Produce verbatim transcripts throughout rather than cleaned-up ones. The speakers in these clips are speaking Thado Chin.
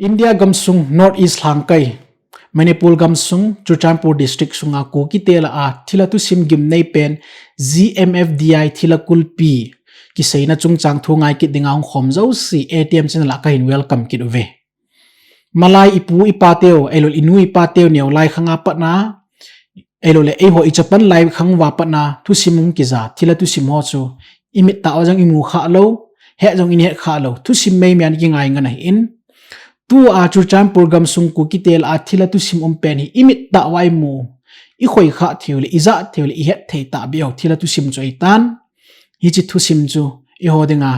India gamsung North East lhangkai, Manipur gamsung Churachandpur district sunga Kukite lah a thilha thusim gimnei pen G M F D I thilha kulpi kiseina chungchang thu ngai kit dinga hung khom jouse A T M channel a kahin welcome kit uve. Malai ipu ipa teu, ahilouleh inu ipa teu neo lai khanga patna, ahilouleh eiho ichapan lai khang uva patna thusim hung kija, thilha thusim ho chu imit tah uva jong imu kha lou, het jong ihet kha lou, thusim meimei a kingai ngen ahin. Tua Churachandpur gamsung Kukite lah a thilha thusim um pen hi imit tah uva imu, ikhoi kha thei uleh, ija thei uleh, ihet thei tahbeh u thilha thusim chu ahitan. Hiche thusim chu eiho dinga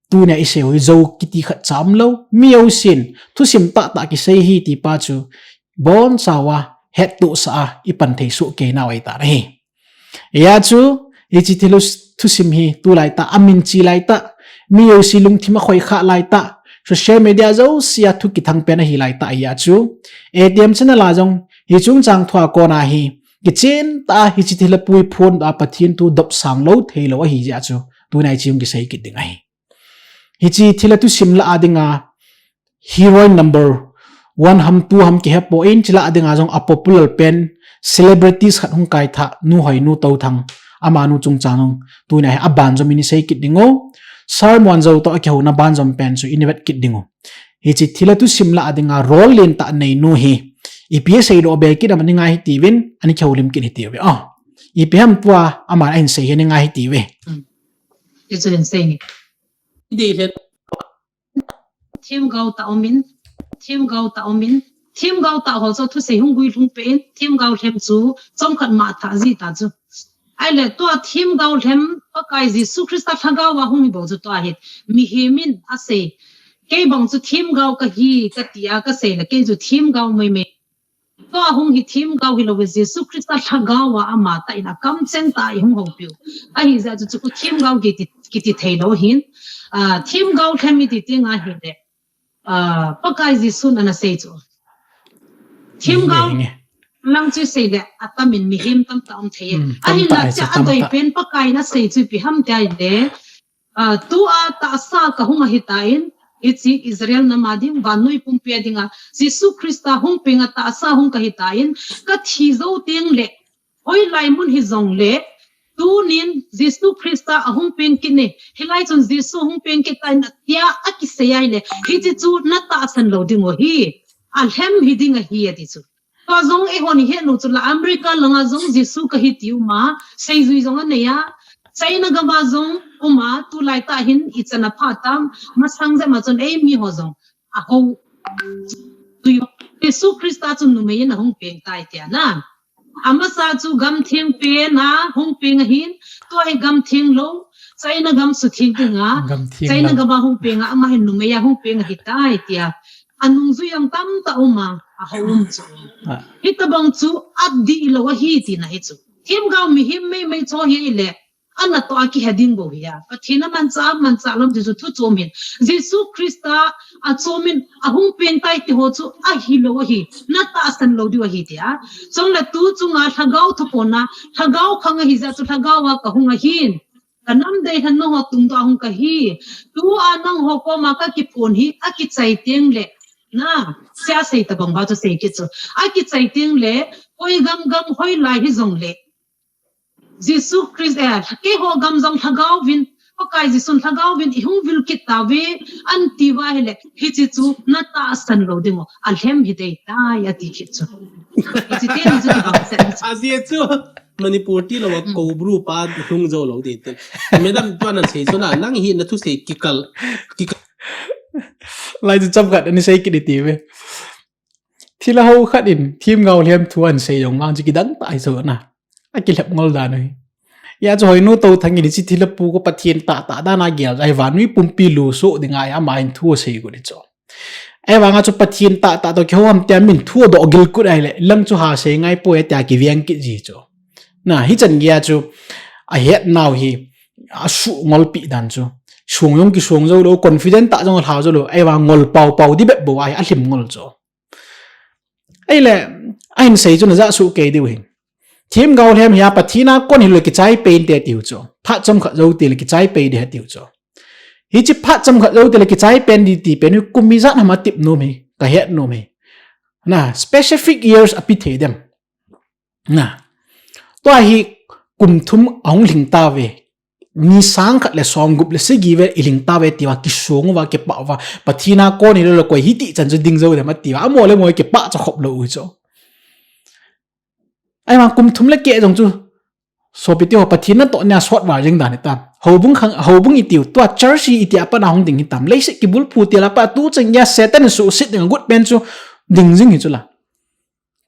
tunia isei u hi jou kiti khatcha umlou, mi jousen thusim tahtah kisei ahi ti pa chu bonchauva hettohsah a ipan thei soh kei nau ahitan ahi. Hijeh chun hiche thilha thusim hi tulai tah, amin che lai tah, mi jouse lungthim a khoi kha lai tah, social media jouse a thu kithang pen ahi lai tah ahijeh chun, A T M channel a jong hiche chungchang thu a kona hi kichen tah a hiche thilha pu hi phondoh a Pathen thu dopsang lou thei lou ahijeh chun, tunia hiche hung kisei kit ding ahi. Hiche thilha thusim lah a dinga heroine number one ham, two ham kihe poi, hiche lah a dinga jong a popular pen celebrities khat hung kaithah, Nu Hoinu Touthang, amanu chungchang jong tunia hi aban jom in isei kit ding u. Sir Muanjou toh akihouna banjom pen chu in vet kit ding u. Hiche thilha thusim lah a dinga role lentah neinu hi ipi aseidoh be kit ham, ani ngai hitiuvin, ani kihoulim kit hitiuve. Oh, ipi ham tua aman ahin sei hi ani ngai hitiuve. Hichu hin sei ni. Themgao tah umin, themgao tah umin, themgao tah ho chu thusei hung guilhung peh in, themgao lhem chu chomkhat mah thah ji ta chu. Ahile tua themgao lhem Pakai Jesu Christa lhagao a hung hi bou chu tua hi mihem in asei. Kei bang chu themgao kahi, katia kasei le, kei chu themgao meimei. Tua hung hi themgao hilou ve, Jesu Christa lhagao a ama tah in akamcheng tah a ihung houpiu. Ahijeh chun chu khu themgao kiti, kiti thei lou hin. Ah, themgao lhem iti teng ahile, ah, Pakai Jesun ana sei chu, themgao lang chu sei le, atamin mihem tamtah um thei e. Ahinla chu adeipen Pakai in asei chu ipi ham tia ahile, Ah, tua tahsa kahung ahitan, hiche Israel nam a ding, vannoi pumpi a dinga Jesu Christa hung penga tahsa hung kahitan, kathi jou teng le, hoilai mun hijongle, tunin Jesu Christa ahung peng kit e, hilai chun Jesu hung peng kit tai tia akisei ahile, hiche chu natahsan lou ding u ahi, alhem hiding ahi ati chu. Tua jong eihon ihet u chu la America langa jong Jesu kahi ti uma, seijui jong anei a, China gama jong uma, tulai tah hin ichan aphah tam, masang jep ma chun eimi ho jong ahou. Jesu Christa chu numei in ahung peng tai tia na. Amasa chu gamtheng pen a hung peng ahin, tua hi gamtheng lou, China gam sutheng dinga, China gama hung peng a, ama hin numei a hung peng ahitai tia. Anungjui jong tamtah uma, ahou um chu. Hitobang chu adih lou ahi tina hi chu. Themgao mihem meimei chu hi le, anatoh a kihe ding bou hi a. Pathen amanchah, manchah lom ti chu thu chom hin. Jesu Christa achomin ahung peng tai ti ho chu ahilou ahi. Natahsan lou diu ahi tia. Chule tu chunga lhagao thuphonna, lhagao khang ahijeh chu lhagao a kahung ahin. Kanam deilhen nangho tungdoh a hung kahi. Tua nangho koma kakiphon hi akichai teng le, na, sia sei tabang ba chu sei kit chu. Akichai teng le, koi gam gam hoilai hijongle, Jesu Christ, eh, keiho gam jong lhagao vin, Pakai Jesun lhagao vin ihung vil kit tauve, ati uva ahile, hiche chu natahsan lou ding u, alhem hiding tai ati kit chu. Hiche teni chu kibang set. Ajeh chu Manipur tilou a Koubru pa lhung jou lou ding te. Madam, tua nasei chu na, nang hi nathusei kikal, kikal. Lai chu chomkhat ani sei kit iti uve. Thilha ho khat in themgao lhem thu ahin sei jong vang chu kidang tah ahi chu na. Akilhep ngol dan u hi. Hijeh chu Hoinu Touthang in hiche thilha pu khu Pathen tahtah dan a gel ahi, vannoi pumpi lusoh dinga ahi, ama hin thu asei got hi chu. Ahivanga chu Pathen tahtah toh kihou ham tia min thu adoh gil got ahile, lang chu ha sei ngai poi tia kiveng kit ji chu. Na, hichan geiya chu ahetnau hi asuh ngolpeh dan chu. Song jong kisong jou lou, confident tah jong alha jou lou, ahivang ngol paopao ding bep bou ahi, alhim ngol chu. Ahile, ahin sei chu najah soh kei diu hin. Themgao lhem hi a Pathen a kon hilou le kichai pen te tiu chu. Phat chomkhat jou teng le kichai pen ding atiu chu. Hiche phat chomkhat jou teng le kichai pen ding ti pen hi kum ijat ham atep nom hi. Kahet nom e. Na, specific years api thei dem. Na. Tua hi kum thum ahung lhing tauve. Ni sang khat le som gup le sagi vel i lhing tauve tia kisong uva, kipah uva. Pathen a kon hilou le koi hiti chan chu ding jou dem atia. Amo le amo kipah cha khop lou u chu. Ahivang kum thum le keh jong chu, sopi teho, Pathen natoh nia sot val jing dan hitam. Houbung khang, houbung itiu, tua church itia pat a hung ding hitam. Leiset kibulphu til a pat a tu chan geiya Satan suhset ding a gut pen chu ding jing hi chu la.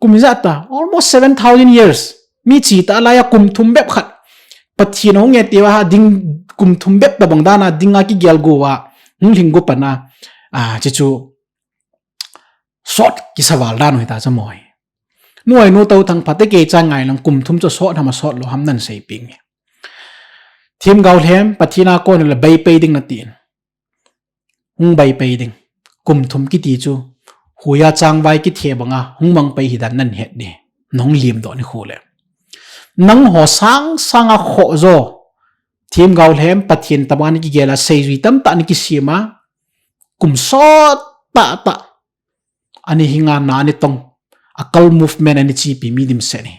Kum ijat ta, almost seven thousand years. Mi chi ta laiya kum thum bep khat. Pathen hung e tia ha ding kum thum bep tabang dan a ding a kigel go a. Hung lhing go pan a. A, chi chu sot kisa val dan u hita cha moi. Nuai nu to thang phate kei cha ngai lang kum thum chu sot ham a sot lou ham nan sei ping. Thim gau lhem, Pathen a kon le bai pei ding natin. Hung bai pei ding. Kum thum kiti chu. Huiya chang vai kithe banga, hung mang pei hi dan nan het di. Nahung lim doh ni khu le. Nangho sang sang a kho jo. Thim gau lhem, Pathen tabang ni kigel a, seijui tamtah ni kisem a. Kum sot tah tah. Ani hinga na ani tong. A cult movement ani chipi mi dimset ni.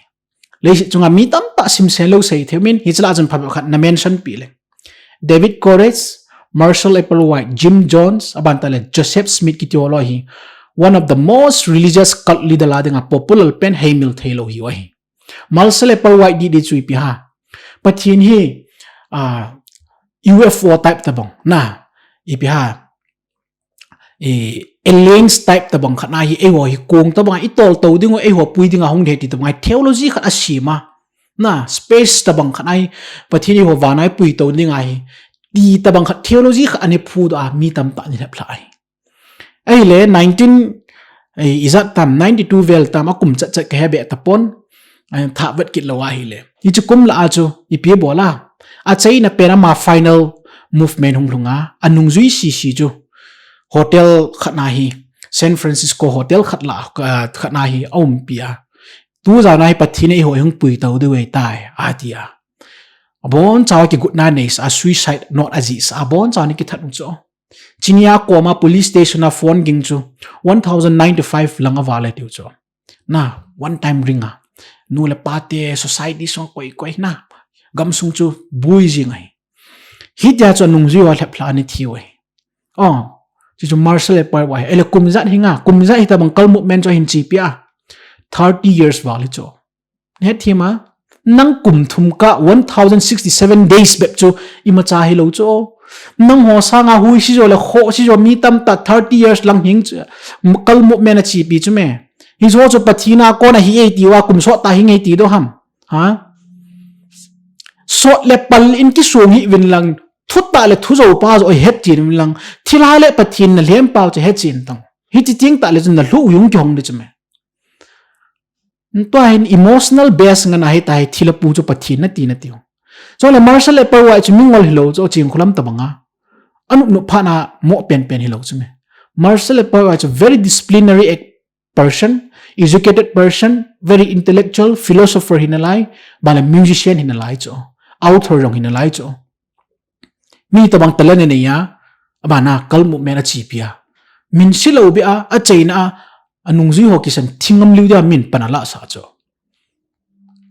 Leiset chunga mi tamtah simsen lou sei thei min, hiche lah a chun phabep khat na mention pi le. David Koresh, Marshall Applewhite, Jim Jones, aban tah le Joseph Smith kiti ho loi hi. One of the most religious cult leader la dinga popular pen heimil thei lou hi u ahi. Marshall Applewhite di di chu ipi ham. Pathen hi, ah, U F O type tabang. Na, ipi ham. Eh, aliens type tabang khat na hi, eiho hi kong tabang, i tol to ding u, eiho pui ding a hung de ti tabang, theology khat a sima. Na, space tabang khat na hi, Pathen eiho vana i pui to ding a hi, ti tabang khat theology khat ani phu doh a, mi tamtah ni lhep lha ahi. Ahile, nineteen, eh, ijat tam, ninety-two vel tam, akum chat chat kahe be tapon, eh, thah vet kit lou ahile. Hiche kum lah a chu, ipi bol a. A China pen ama final movement hung lhung a, anungjui sisi chu. Hotel khat na hi, San Francisco hotel khat la, ah, khat na hi, aumpi a. Tu jan a hi Pathen eiho hung pui to diu ahitai, ati a. Abon chawa kigot na neisa, suicide note ajihsa, abon chawa ni kithat u chu. Chini a koma police station a phone ging chu, one thousand ninety-five lang aval e tiu chu. Na, one time ring a. Nu le pa te, society sung koi koi na. Gamsung chu bui jing ahi. Hitia chu anungjui ho lhep lha ani thiu ahi. Oh, chi chu Marshall Applewhite ahi. Ele kum ijat hinga, kum ijat hitabang cult movement chu ahin chipi a. Thirty years val hi chu. Hethem a, nang kum thum kah one thousand sixty-seven days bep chu imacha hilou chu. Nangho sanga hui sijo le kho sijo mi tamtah thirty years lang hing chu, cult movement a chipi chu me. Hijo chu Pathen a kon ahi e ti uva kum sot tah hing e ti doh ham. Ha? Sot le pal in kisong hih uvin lang, thutah le thujou pa jo het chen uvin lang, thilha le Pathen na lhem pau chu het chen tang. Hiche ting tah le chun na lhu u hung kihong di chu me. Tua hin emotional base ngen ahi ta hi thilha pu chu Pathen nati nati u. Chule Marshall Applewhite chu mingol hilou chu, chingkholam tabang a. Anup nup phat na mo pen pen hilou chu me. Marshall Applewhite chu very disciplinary ac-, person, educated person, very intellectual, philosopher hinalai, bale musician hinalai chu, author jong hinalai chu. Mi tabang talent anei a, abana cult movement a chipi a. Min silou beh a, achaina a, anungjui ho kisan thingam liu dia min pan alah sah chu.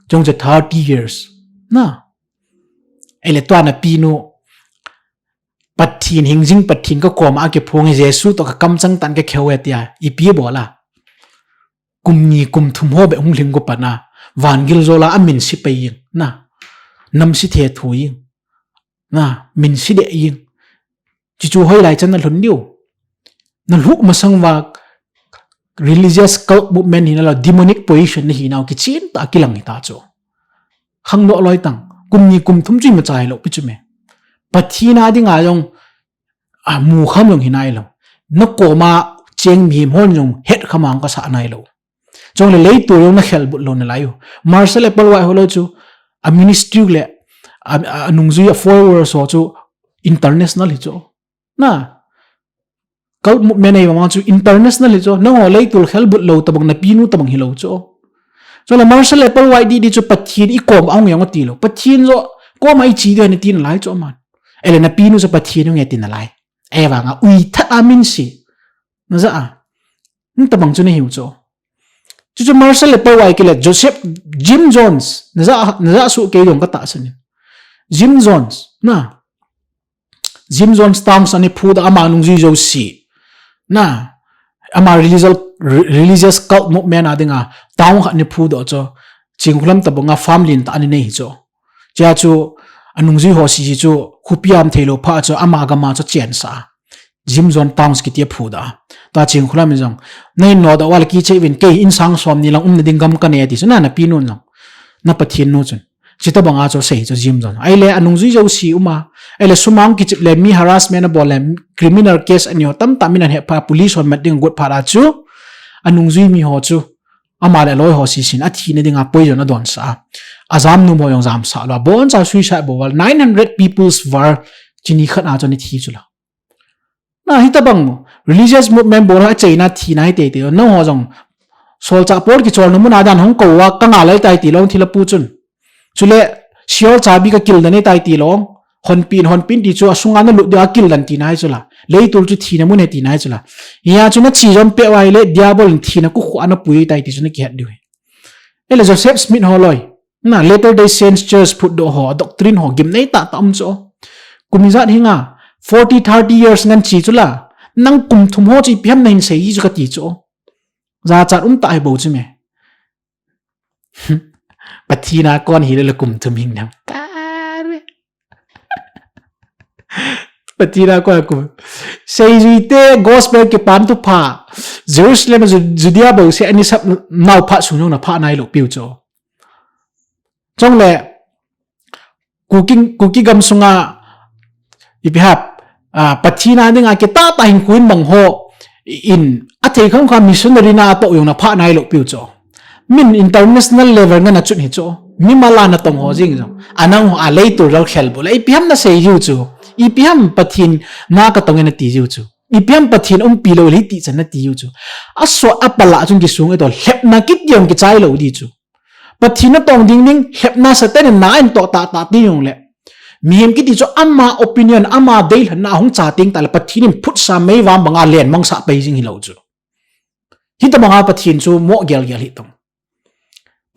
Chong chu thirty years. Na. Ele tua na pinu. Pathen hingjing Pathen ka koma akiphong e, Jesu toh ka kamchang tan ka kheu e tia. Ipi bol a. Kum ni kum thum ho beh hung lhing go pan a. Vangel jola amin si pei ing. Na. Nam si the thu ing. Na, min si de ing. Chichu hoilai chan na lhun diu. Na lhu masang uva religious cult movement hinalou, demonic position na hinau kichen tah a kilang hita chu. Khangdoh loi tang. Kum ni kum thum chu imacha hilou pi chu me. Pathen a dinga jong, a, mukham jong hinailou. Na koma cheng mihem hon jong hetkham a hung kasah nailou. Chule leitu jong na khelbut lou nalai u. Marshall Applewhite ho lou chu, a ministry le, a, a, anungjui a followers ho chu international hi chu. Na. Cult movement nei vang chu international hi chu. Nangho leitu khelbut lou tabang na pinu tabang hilou chu. Chule Marshall Applewhite di di chu Pathen i koma hung e ati lou. Pathen jo koma i chi di ni ti nalai chu aman. Ele na pinu chu Pathen hung e ti nalai. Ahivanga ui that a min si. Na ja a. Hitabang chu nahiu chu. Chuchu Marshall le pawai kile Joseph Jim Jones. Naja, naja su kei dong kata sanin. Jim Jones. Na. Jim Jones Town khat anei phudoh ama nungjui jouse. Na. Ama religious, religious cult movement a dinga. Town khat anei phudoh chu. Chingkhulam tabanga farm lentah anei hi chu. Chea chu anungjui ho si chu khopi a um theilou phat chu ama gama chu chensah. Jim Jones Town kiti a phudoh. Tua Chingkhulam in jong. Nahin nodoh uva le kicheh uvin kei in sang som ni lang umna ding gam kanei ti chu na napinu jong. Na Pathen nu chun. Chutabanga chu sei chu Jim Jones. Ahile anungjui jouse uma. Ahile sumang kichep le mi harassment abol le criminal case anei ho tamtah min ahet phat police hon mat ding agot phat a chu. Anungjui mi ho chu. Ama le aloi ho sisin athina dinga poison adonsah. Ajamnu mo jong jamsah lou. Boncha suicide bol. Nine hundred people's war. Chini khat a chu ani thi chu la. Na hitabang mo. Religious movement bol a China thina hi tete. Na ho jong. Solchah Paul kicholna muna dan hung kou a kanga lai tai tilou thila pu chun. Chule Sheol chabi kakil dan e tai tilou. Honpin, honpin ti chu asunga nalut diu akil dan tina hi chu la. Leitul chu thina mun ahi tina hi chu la. Hia chu nache jom peh uva ahile Diabol in thina kukhu a napui tai ti chu nakihet diu ahi. Ahile Joseph Smith holoi. Na Latter Day Saints Church phutdoh ho, doctrine ho, gimnei tahtah um chu. Kum ijat hinga, forty, thirty years ngan che chu la. Nang kum thum ho chu ipi ham nahin sei ji chu kati chu. Jachat um tah hi bou chu me. Pathen a kon hile le kum thum hing nam. Kare. Pathen a kon kum. Seijuite gospel kipan thupha. Jerusalem, Ju-, Judea bouseh ani sap nau phat sung jong na pha nailou piu chu. Chule, Kuki, Kuki gam sunga, ipi ham, ah, Pathen a dinga kitah tah hinkho in mang ho, in, athei kham kha missionary na atoh jong na pha nailou piu chu. Min international level ngan achun hi chu. Mimal a natong ho jing jong. Anang ho a leitul jal khel bol. Ipi ham nasei jiu chu. Ipi ham Pathen na katong e nati jiu chu. Ipi ham Pathen umpi lou le hiti chan nati jiu chu. Asot apal a chun kisung e to. Lhepna kiti jong kichai lou di chu. Pathen natong ding ding, lhepna Satan in na ahin toh tahtah ti jong le. Mihem kiti chu ama opinion, ama deilhenna ahung cha teng tah le Pathen in phutsa meivam banga len mangsah pai jing hilou chu. Hitabanga Pathen chu mo gel gel hi tong.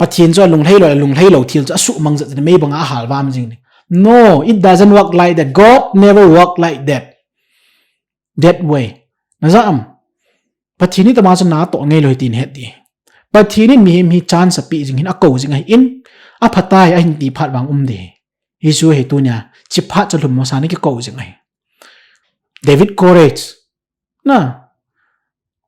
Pathen chu alunglhai lou, alunglhai lou thil chu asuhmang jat jat mei banga ahal vam jing ni. No, it doesn't work like that. God never work like that. That way. Naja am. Pathen in tama chu natoh ngai lou hi tin het di. Pathen in mihem hi chance api jing hin akou jing ahin. Aphatai ahin ti phat vang um di. Hichu hi tunia. Chi phat chu lhum mo sa ni kikou jing ahi. David Koresh. Na.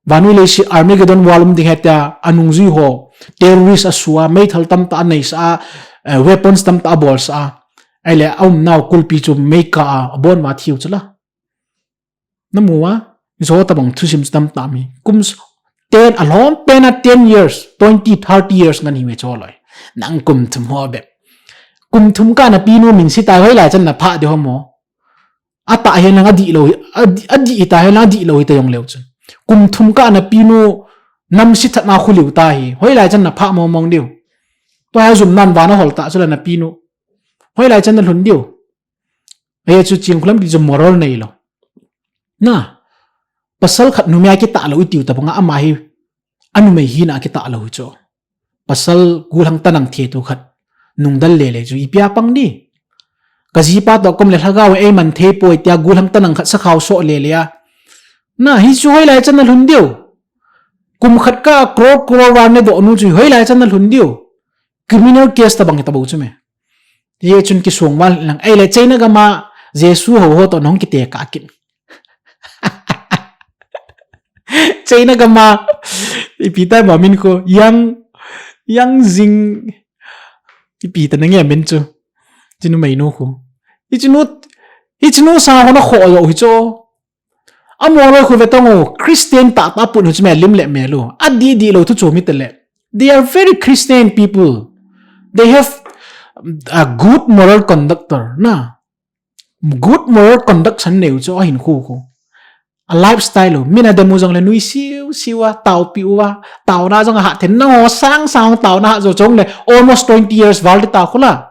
Vannoi leiset Armageddon war um ding ahi tia anungjui ho. Terrorist asua, meithal tamtah aneisa, eh, weapons tamtah abolsa. Ahile aumnau kulpi chu meikah a, abon ma thiu chu la. Namu a, hicho tabang thusim chu tamtah mi. Kum s-, ten, alhom pen a ten years, twenty, thirty years ngan hi me choloi. Nang kum thum ho be. Kum thum kah a napinu min si ta hoilai chan napha di ho mo. Atah hen lang adih lou, adih, adih ta hen lang adih lou hita jong leu chun. Kum thum kah a napinu nam sithatna khu liu ta hi. Hoilai chan napha mong mong diu. Tua hi jum nan vana hol ta chu la napinu. Hoilai chan nalhun diu. Ahi chu Chingkhulam kiti chu moral neilou. Na, pasal khat numei a kitah lou itiu tabanga ama hi, anumei hina kitah lou hi chu. Pasal gulhang tanang thetu khat, nungdal lele chu ipi a pang di. Kajipa toh kom le lhagao eiman thei poi tia gulhang tanang khat sakhao so lele a. Na, hichu hoilai chan nalhun diu. Kum khat kah a crore crore war nedoh nu chu hoilai chan nalhun diu. Criminal case tabang hita bou chu me. Hichun kisung val lang. Ahile China gam a Jesu ho ho toh nahung kitekah kit. China gam a, ipi tai ma min khu, Yang, Yang Jing, ipi ta nange min chu. Chinu meinu khu. Hichinu, hichinu sa ho nakhoh lou hi chu. Among loi khu ve tong o, Christian tahtah pun hu chu me lim le mel u. Adih dih lou thu chu mi te le. They are very Christian people. They have a good moral conductor, na. Good moral conduct san neu chu ahin khu khu. A lifestyle u. Min adem u jong le nui siu siu a, taopi uva. Taona jong ahat then na ho sang sang taona hat jo chong le. Almost twenty years val ti ta khu la.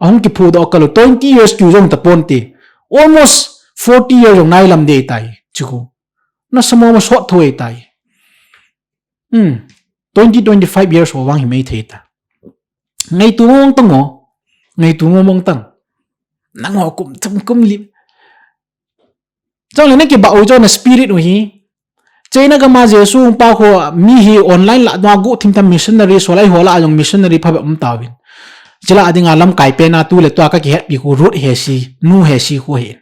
Ahung kiphudoh kal u twenty years kiu jong tapon ti. Almost forty years jong nailam dei tai. Chu khu. Nasa mama sot thoi tai. Hmm. Twenty, twenty-five years ho vang hi mai thei ta. Ngaitu mong tang o. Ngaitu mong tang. Nangho kum thum kum li. Chule na kibah u chu na spirit u hi. China gam a Jesu hung pa kho mi hi online lah a guhthim tham missionary, Sopi ho lah a jong missionary phabep um tauvin. Chule a dinga lamkai pen a tu le tua ka kihetpi khu Ruth Hesi, Nu Hesi khu hi.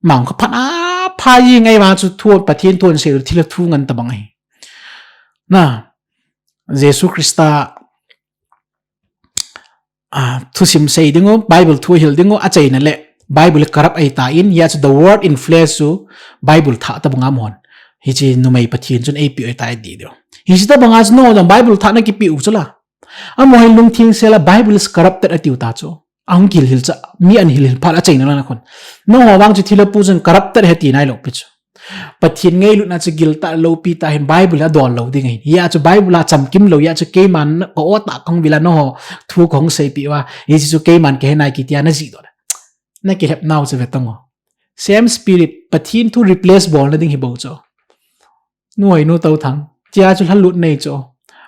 Mang ka phat a pha ji ngai vang chu thu Pathen thu asei thil thu ngen tabang ahi. Na, Jesu Christa, ah, thusim sei ding u, Bible thu hil ding u, achaina le Bible corrupt ahi tan, hia chu the word in flesh chu Bible thah tabang a mon. Hiche numei Pathen chun eipeh u ahi tai ti diu. Hiche tabang a chu nangho jong Bible thah na kipeh u chu la. Amaho hin lungtheng sel a Bible is corrupted atiu ta chu. Ahung kihil cha, mi ahin hil phat achaina lang a khun. Nangho vang chu thilha pu chun corrupted ahi ti nailou pi chu. Pathen ngailutna chu gil tah loupi tah hin Bible a dol lou ding ahi. Hia chu Bible a chamkim lou, hia chu keiman ka o tah kahung vil a nangho thu kahung seipeh uva. Hiche chu keiman kahe nai kiti a na jih doh le. Na kilhep nau chu ve tang o. Same spirit, Pathen thu replace bolna ding hi bou chu. Nu Hoinu Touthang, tia chu lhalut nei chu.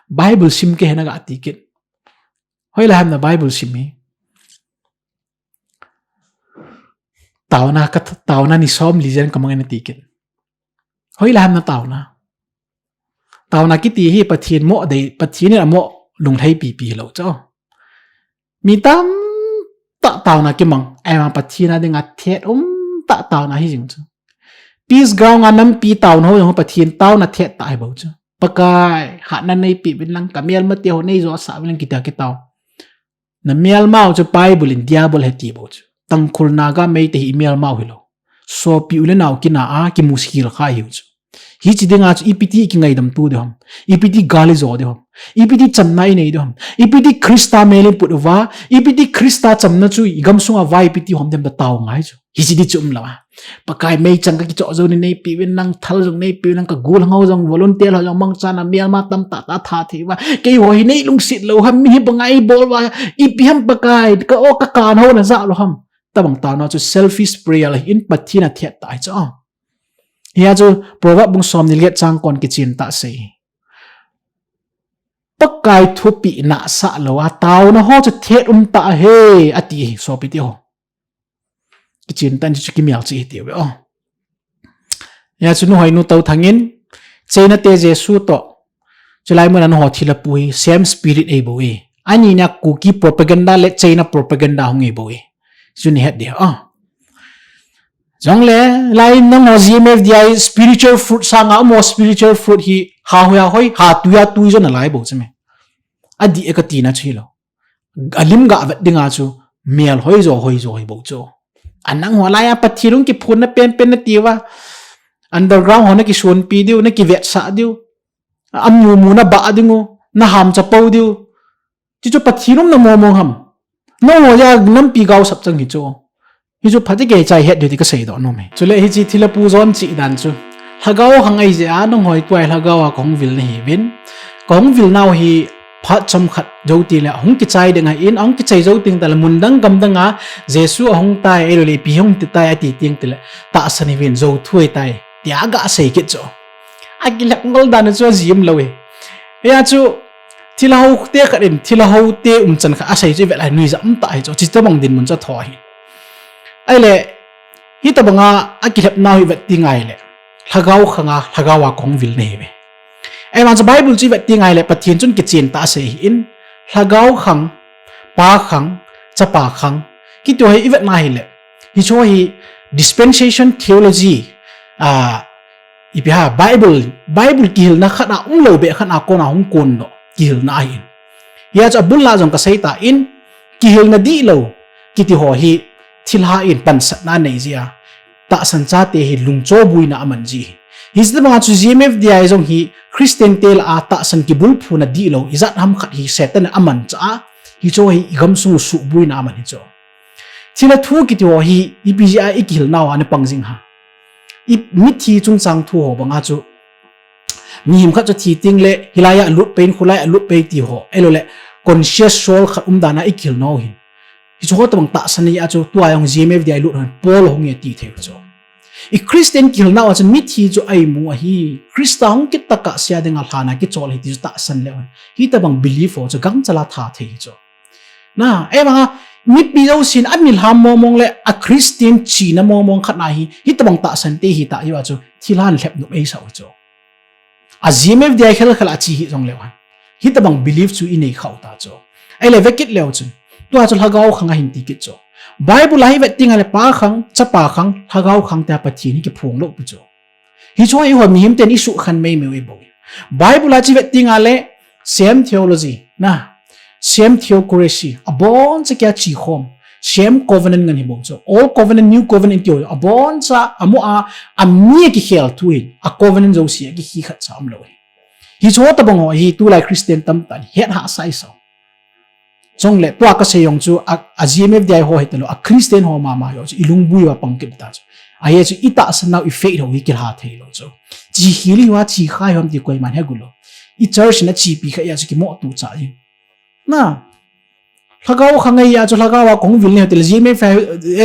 Bible sim kahe na ga ti kit. Hoilai ham na Bible sim hi. Taona ka th-, taona ni som li jen ka mang e na ti kit. Hoilai ham na taona. Taona kiti hi Pathen mo dei, Pathen in amo lunglhai pipi lou chu. Mi tamtah taona kimang, aima Pathen a dinga thet um tah taona hi jing chu. Peace ground a nampi taona ho jong Pathen taona thet tah ahi bou chu. Pakai, hatna neipeh uvin lang, ka melmate ho neijo sah uvin lang kiti a kitao. Na melmau chu Bible in Diabol ahi ti bou chu. Tangkhul Naga Meitei hi i melmau hilou. Sopi u le nao kina a kimuskil kha hiu chu. Hiche dinga chu ipi ti kingaidam tu diu ham. Ipi ti gal ijo diu ham. Ipi ti chamna inei diu ham. Ipi ti Christa mel in put uva. Ipi ti Christa chamna chu i gamsunga vai ipi ti hom dem da tao ngai chu. Hiche di chu umlou a. Pakai meichang ka kichoh jou ni neipeh uvin lang, thal jong neipeh uvin lang, ka gollhang ho jong volunteer ho jong mangchan a melma tamtah tah tha thei uva. Keiho hi nei lungset lou ham, mi hi banga ibol uva. Ipi ham Pakai, ka o ka kan ho na ja lou ham. Tabang taona chu selfish prayer ahin Pathen a thet tah ahi chu. Hia chu Proverb bung som ni le get chang kon kichen tah sei. Pakai thupeh na sah lou a, taona ho chu thet um tah ahi, ati hi, sopi te ho. Kichen tah in chu kimel cheh hi ti ve o. Hia chu Nu Hoinu Touthang in, China te Jesu toh. Chulai mun a nangho thilha pu hi, same spirit ahi bou e. Ani na Kuki propaganda le China propaganda hung ahi bou e. Chu nei het diu a. Jongle, lai nangho G M F D I spiritual fruit sanga, amo spiritual fruit hi, ha hoi, ha hoi, ha tui, ha tui jo nalai bou chu me. Adih e ka tina chu hilou. Alim ga vet dinga chu, mel hoijo, hoijo hi bou chu. A nangho lai a Pathen hung kiphonna penpen nati uva. Underground ho na kisonpi diu, na kivetsah diu. Amu mu na bah ding u, na ham chapou diu. Hichu Pathen umna mong mong ham. Nangho a nampi gaosap chang hi chu. Hichu phat in kei chai het diu ti ka seidoh nom e. Chule hiche thilha pu jon cheh dan chu. Lhagao khang ahi jeh a, nangho tua hi lhagao a kahung vil nahiuvin. Kahung vil nau hi phat chomkhat jou teng le, hung kichai ding ahin, ahung kichai jou teng tah le, mun dang gam dang a, Jesu ahung tai, ahilou le, ipi hung ti tai, ati teng tah le, tahsan hiuvin, jou thu ahi tai. Tia ga sei kit chu. Akilhep ngol dan chu ajih umlou e. Hia chu, thilha ho te khat in, thilha ho te umchan khat asei chu ivet lai nuijat um tah ahi chu, hiche tabang dinmun chu athoh ahi. Ahile, hitabang a, akilhep nau hi vet teng ahile, lhagao khang a, lhagao a kahung vil nahiuve. Ahivang chu Bible chu ivet teng ahile, Pathen chun kichen tah asei ahin, lhagao khang, pa khang, chapa khang, kiti ho hi ivet na ahile, hiche ho hi dispensation theology, a, ipi ham, Bible, Bible kihilna khat a umlou beh khat a kona hung kondoh kihilna ahin. Hia chu abul lah jong ka sei tan, kihilna dihlou kiti ho hi thilha in pansatna nei jeh a, tahsan chate hi lungcho buina aman ji ahi. Hiche tabang a chu G M F D I jong hi Christian te lah a tahsan kibulphuna dihlou ijat ham khat hi Satan in amanchah a, hiche ho hi i gamsung u suhbuina aman hi chu. Thilha thu kiti ho hi ipi jeh a ikihil nau a ana pang jing ham. I mithi chungchang thu ho bang a chu, mihem khat chu thi teng le, hilai a lut pei in, khulai a lut pei ti ho, ahilou le, conscious soul khat um dan a ikihil nau hin. Hiche ho tabang tahsan ahi a chu, tua jong G M F D I lut hon, Paul hung e ti thei chu. I Christian kihilna a chun mithi chu a imu ahi. Christa hung kit tah a sia dinga lhan a kichol ahi ti chu tahsan leu hen. Hitabang belief ho chu gangchal a tha thei hi chu. Na, e banga, mipi jousen a milham mongmong le a Christian china mongmong khat na hi, hitabang tahsan te hi ta iva chu, thilha lhep nup ei sa u chu. A G M F D I khel khel a chi hi jong leu hen. Hitabang belief chu i nei khau ta chu. Ei le vekit leu chun. Tua chu lhagao khang a hin ti kit chu. Bible a hi vet tinga le pa khang, chapa khang, lhagao khang te a Pathen hi kiphong lou pi chu. Hi chu eiho mihem ten i sukhan mei mei u i bou. Bible a chi vet tinga le same theology, na, same theocracy, abon cha kia chi khom, same covenant ngen hi bou chu. Old covenant, new covenant ti ho, abon cha, amo a, a mi a kikhel thu hi, a covenant jouse a kikhi khat cha um lou hi. Hi chu tabang ho hi, tulai Christian tamtah in, het ha sai sa. Chong le, tua ka sei jong chu, a, a G M F D I ho hi talou, a Christian ho mama ho chu, i lungbui uva pang kit ta chu. A hi chu, i tahsan nau, i faith ho, i kilha thei lou chu. Chi hi li uva, chi khai hom ti koiman he gu lou. I church na chi pi kha ya chu, kimo tu cha i. Na. Lhagao khang ei a chu, lhagao a kong vil ne, til G M F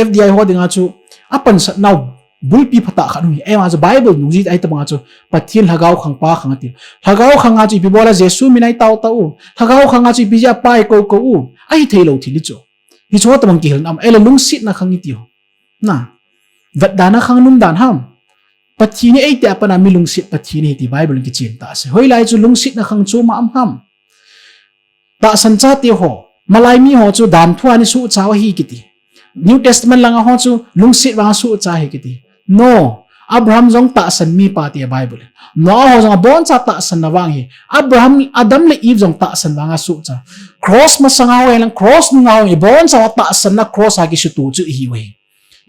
D I ho dinga chu, a pansat nau, bulpi phatah khat u hi. Ei ma chu Bible nu ji ai tabang a chu, Pathen lhagao khang pa khang a ti. Lhagao khang a chu ipi bol a Jesu min a i tao tao u. Lhagao khang a chu ipi jeh a pa i kou kou u. A hi thei lou thil hi chu. Hi chu tabang kihil nam. Ei le lungsetna khang i ti ho. Na. Vetdan a khang numdan ham. Pathen hi ei te a pan a mi lungset Pathen hi ti Bible in kichen ta se. Hoilai chu lungsetna khang chu ma am ham. Tahsan chate ho, malai mi ho chu dan thu a ni suhcha u ahi kiti. New Testament langa ho chu lungset vang a suhcha ahi kiti. No, Abraham jong tahsan mipa ti a Bible. Noah ho jong abon cha tahsan na vang hi. Abraham, Adam le Eve jong tahsan vang a suhcha. Cross masanga ho, hilang cross nunga ho, ibon cha tahsan na cross a kisutu chu ihi u ahi.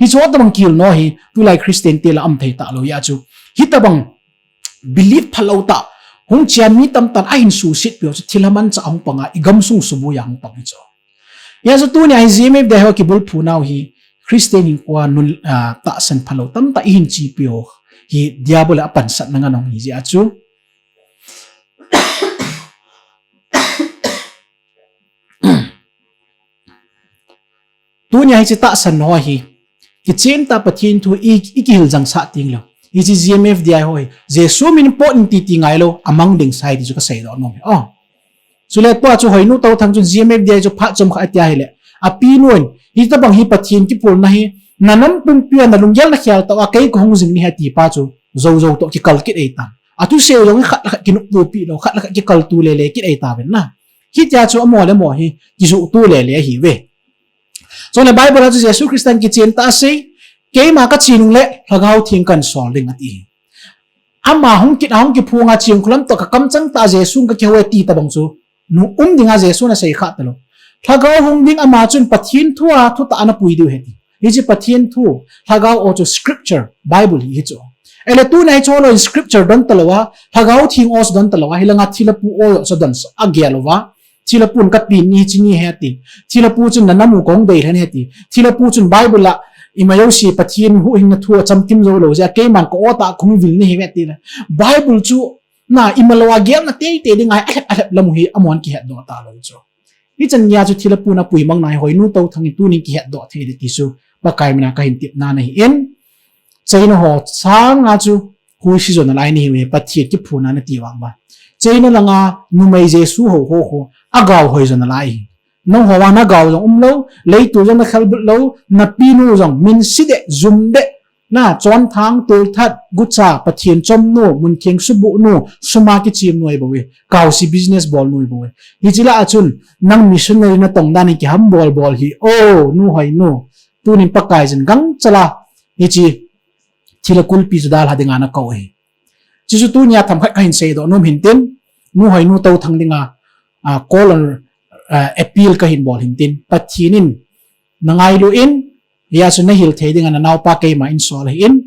Hi chu tabang kihil nau hi, tulai Christian te la am thei ta lou ya chu. Hitabang belief phalou tah, hung chia mi tamtah in a hin suhset peh u chu thilha manchah a hung pang a, i gamsung suboi a hung pang hi chu. Ya chu tuni a hi G M F D I ho kibulphu nau hi, Christian hinkho a nun, ah, tahsan phalou tamtah i hin chi peh u hi, Diabol a pansatna ngen hung hi jeh a chu. Tuni a hiche tahsan ho hi, kichen tah Pathen thu i, i kihil jang sah teng lou. Hiche G M F D I ho hi, Jesu min pot in ti ti ngai lou, amang ding sai ti chu ka seidoh nom hi. Oh. Chule tua chu Hoinu Touthang chun G M F D I chu phat chom khat a ti a hile. Api nun, hitabang hi Pathen kiphulna hi, na nam pumpi a na lunggel na khel tah a kei ka hung jing nahi a ti pa chu, jou jou toh kikal kit ei tan. A thusei jong khat le khat kinopto pi lou, khat le khat kikal tu le le kit ei ta ven na. Hitia chu amo le amo hi, kijoh tu le le ahi ve. Chule Bible a chu Jesu Christa in kichen tah a sei, keima ka che nung le, Lhagao Theng kan sol ding ati. Ama hung kit, ahung kiphong a chengkholam toh ka kamchang tah a Jesu ka kihou e ti tabang chu, nu um ding a Jesu na sei kha talou. Lhagao hung ding ama chun Pathen thu a, thutah a na pui diu ahi ti. Hiche Pathen thu, Lhagao o chu scripture, Bible hi chu. Ele tuna hi chu lou in scripture don talou a, Lhagao Theng o chu don talou a, hilanga thilhapu o chu don sa, agel uva. Thilhapu in ka pi ni hiche ni ahi ati. Thilhapu chun na nam u kong dei lhen ahi ati. Thilhapu chun Bible a, ima jouse Pathen huhhingna thu a chamkim jou lou jeh a, keiman ka o tah a kong vil nahi ve ati le. Bible chu, na, imalou a gelna teitei ding ahi, alhep, alhep lam u hi, amahon kihetdoh talou chu. Hichan geiya chu thilhapu na pui mang nai Hoinu Touthang in tunin kihetdoh thei ding ti chu Pakai mina kahin tepna ahi in. China ho sanga chu huhhing jo nalai nahiuve Pathen kiphuna nati vang uva. China langa numei Jesu ho ho ho agao hoi jo nalai hi. Nangho vang nagao jong umlou, leiset jong nakhelbut lou, napinu jong minse deh, jum deh, na, chonthang, tolthat, gucha, Pathen chomnu, muntheng subuhnu, suma kichemnu ahi bouve. Kaosi business bolnu ahi bouve. Hiche lah a chun, nang missionary natong dan in kiham bol bol hi. O, nu Hoinu. Tunin Pakaiyin gangchal a, hiche thilha kulpi chu dalha dinga nakou ahi. Chuchu tunia themkhat kahin seidoh nom hintin, nu Hoinu Touthang dinga, a, call on, a, appeal kahin bol hintin, Pathen in nangailu in, hia chu nahil thei dinga nanaopa keima in sol ahin,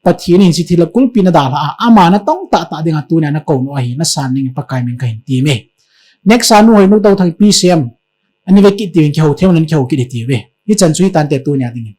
Pathen in hiche thilha kulpi nadalha a, ama natong tahtah dinga tunia nakou nom ahi, nasan dingin Pakai min kahin temme. Next a nu Hoinu Touthang P C M, ani vekit tivin kihou theiu nan kihou kit hitiuve. Hichan chu hitante tunia dingin.